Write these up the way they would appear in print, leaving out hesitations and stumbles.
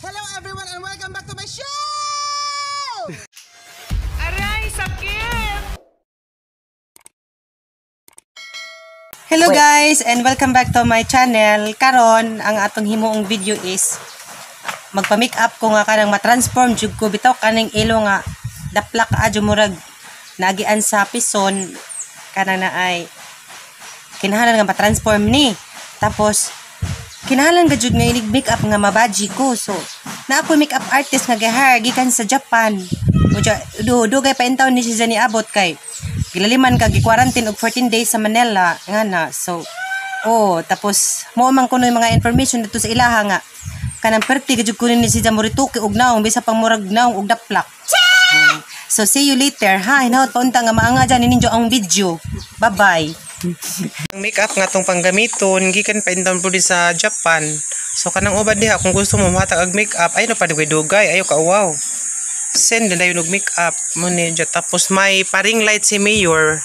Hello everyone and welcome back to my show! Aray, sakit! Hello guys and welcome back to my channel. Karon ang atong himuong video is magpa-make up ko nga kanang ma-transform jud ko bitaw kaning ilo nga daplak adyo murag nagian sa pison kanang na ay kinahanglan nga ma-transform ni. Tapos kinahanglan ga jud nga inig make up nga mabaji ko. So naa ko make up artist nga gihire gikan sa Japan. Uja do dugay pa intawon ni siya niabot kay gilaliman ka gi-quarantine og 14 days sa Manila nga na. So oh, tapos mo man kuno yung mga information dito sa ilaha nga kanang perti gajud kuno ni siya morituki og naong bisa pang murag naong og daplak. So see you later ha. Hinahot pa unta nga maanga dyan ninyo ang video. Bye bye. Ang makeup nga tong panggamiton gikan pa intawon pud sa Japan. So kanang uban diha kung gusto mo matag og makeup ayo na pa dugay ayo ka wow. Send na dayon og makeup mo ni dya. Tapos may paring light si Mayor.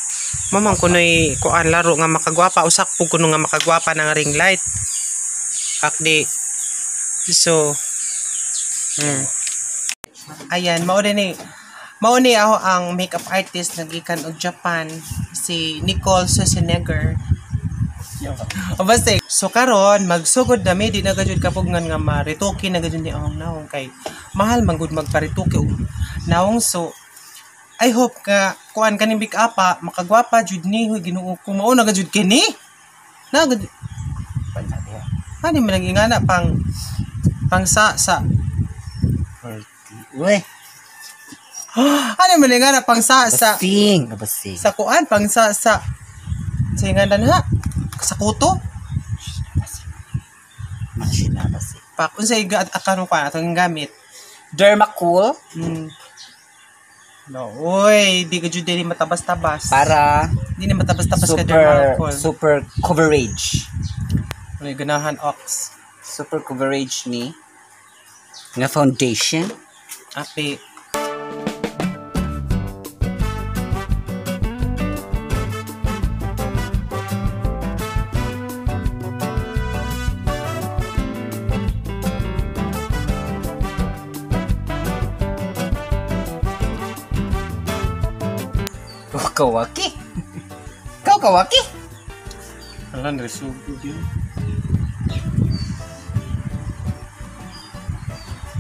Mamang kunoy kuan laro nga makagwapa usak pug kuno nga makagwapa ng ring light. Akdi. So Ayan, mao ni ako ang makeup artist nga gikan og Japan, si Nicole Schwarzenegger. O basta, so karon magsugod na mi, di na gajud kapugnan nga marituki na gajud ni akong naong kay mahal man gud magparituki og naong. So I hope ka kuan kaning make up makagwapa jud ni. Huy, Ginoo ko, mao na gajud kini na gajud ani man ang ingana pang pang sa Uy, ano man ingana pang sa basing, basing. Sa kuan pang sa ingana ha sa kuto. Machine na basing. Pak unsay akan kuan atong gamit? Dermacool. No, oy, di ka jud dili matabas-tabas. Para di na matabas-tabas ka super Dermacol. Super coverage. Uy, ganahan ox. Super coverage ni nga foundation. Api. Kawaki. Kau kawaki. Ala, nresugod yun.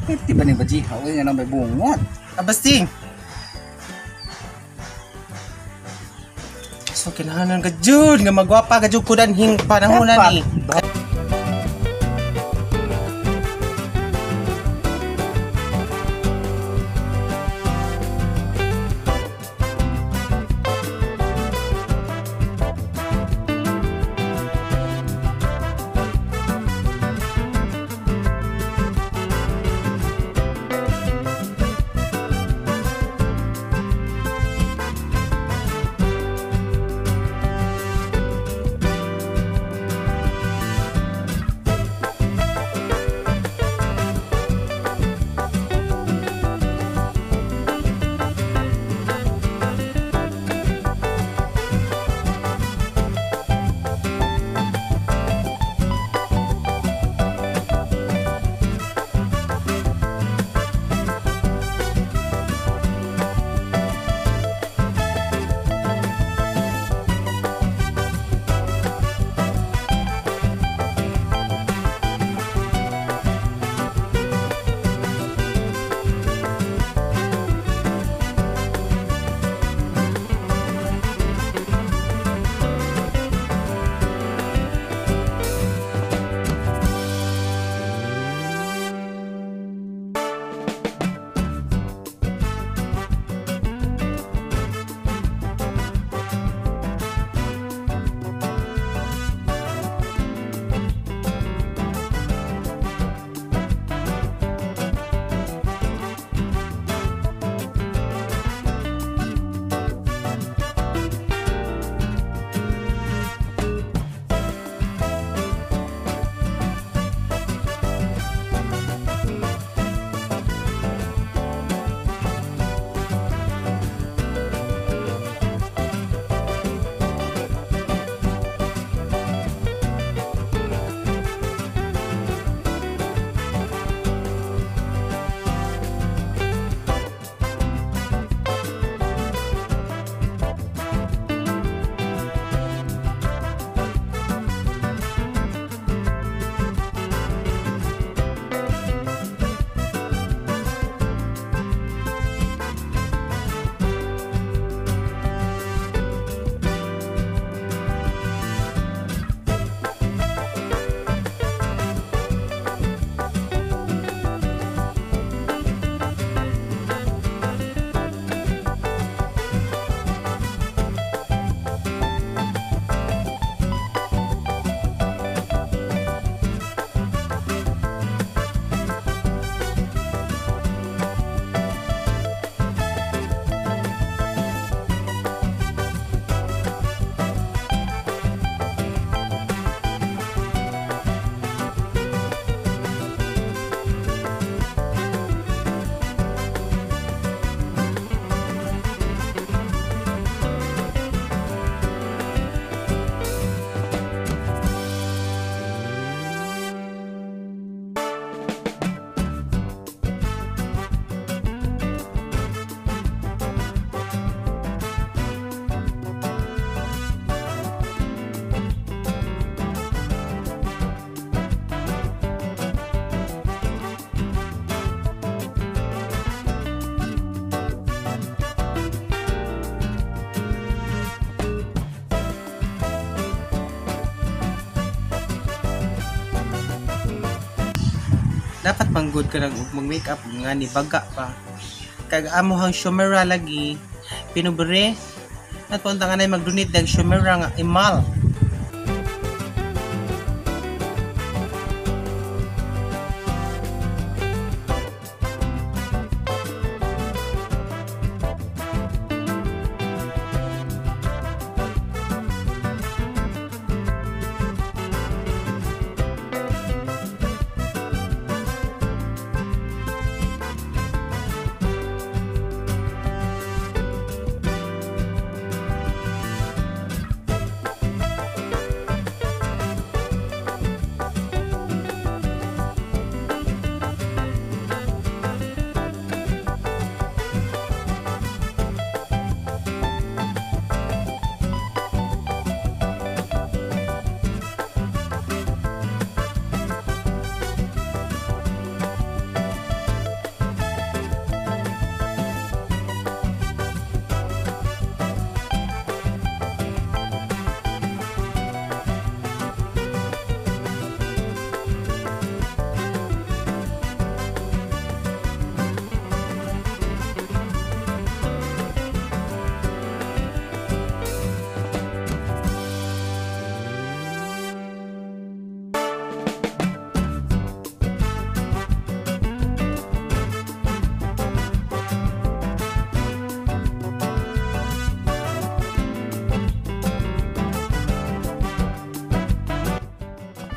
Pwede ba ni Bajiha? Uy, nga nang may bungot. Abasting! So, kinahanglan ka jud nga magwapa ka jud kudan hing panahon na ni. Dapat manggod ka nang mag-makeup nga ni baga pa. Kag amohang shumera lagi pinubre at punta nga na mag-donate dag shumera nga imal.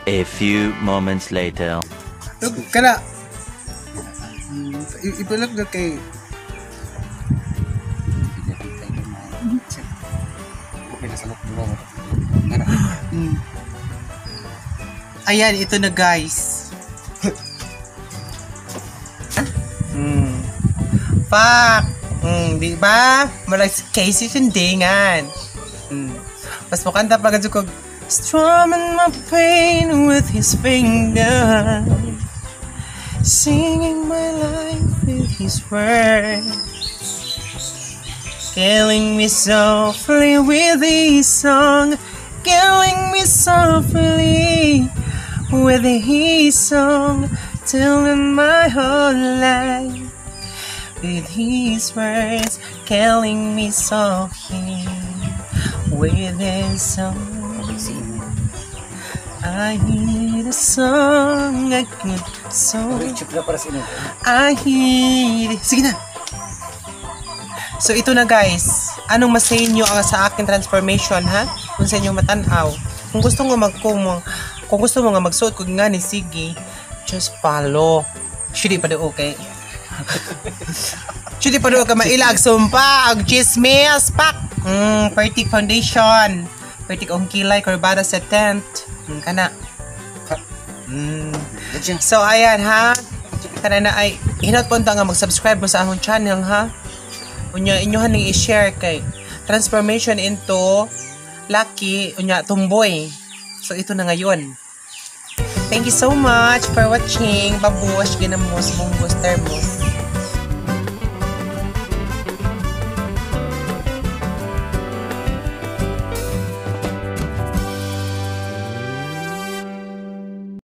A few moments later. Kana Ipalak na kay Ayan, ito na guys. Fuck! Di ba? Marag si Casey Sindingan. Mas mukanta pa ganito ko, strumming my pain with his finger, singing my life with his words, killing me softly with his song, killing me softly with his song, telling my whole life with his words, killing me softly with his song. I hear a song, a good song. I hear. Sige na. So ito na guys. Anong mas sa inyo ang sa akin transformation, ha? Kung sa inyo matanaw. Kung gusto mo kung gusto mo nga magsuot kung nga ni sige, just follow. Shudi pa do okay. Shudi pa do ka mailag sumpa ag chismis pak. Perfect foundation. Perfect ang kilay kurbada sa tent. Kana. So ayan ha. Tara na ay hinot po nga mag-subscribe mo sa akong channel ha. Unya inyohan ning i-share kay transformation into lucky unya tumboy. So ito na ngayon. Thank you so much for watching. Babush, ginamos, bunggos, termos.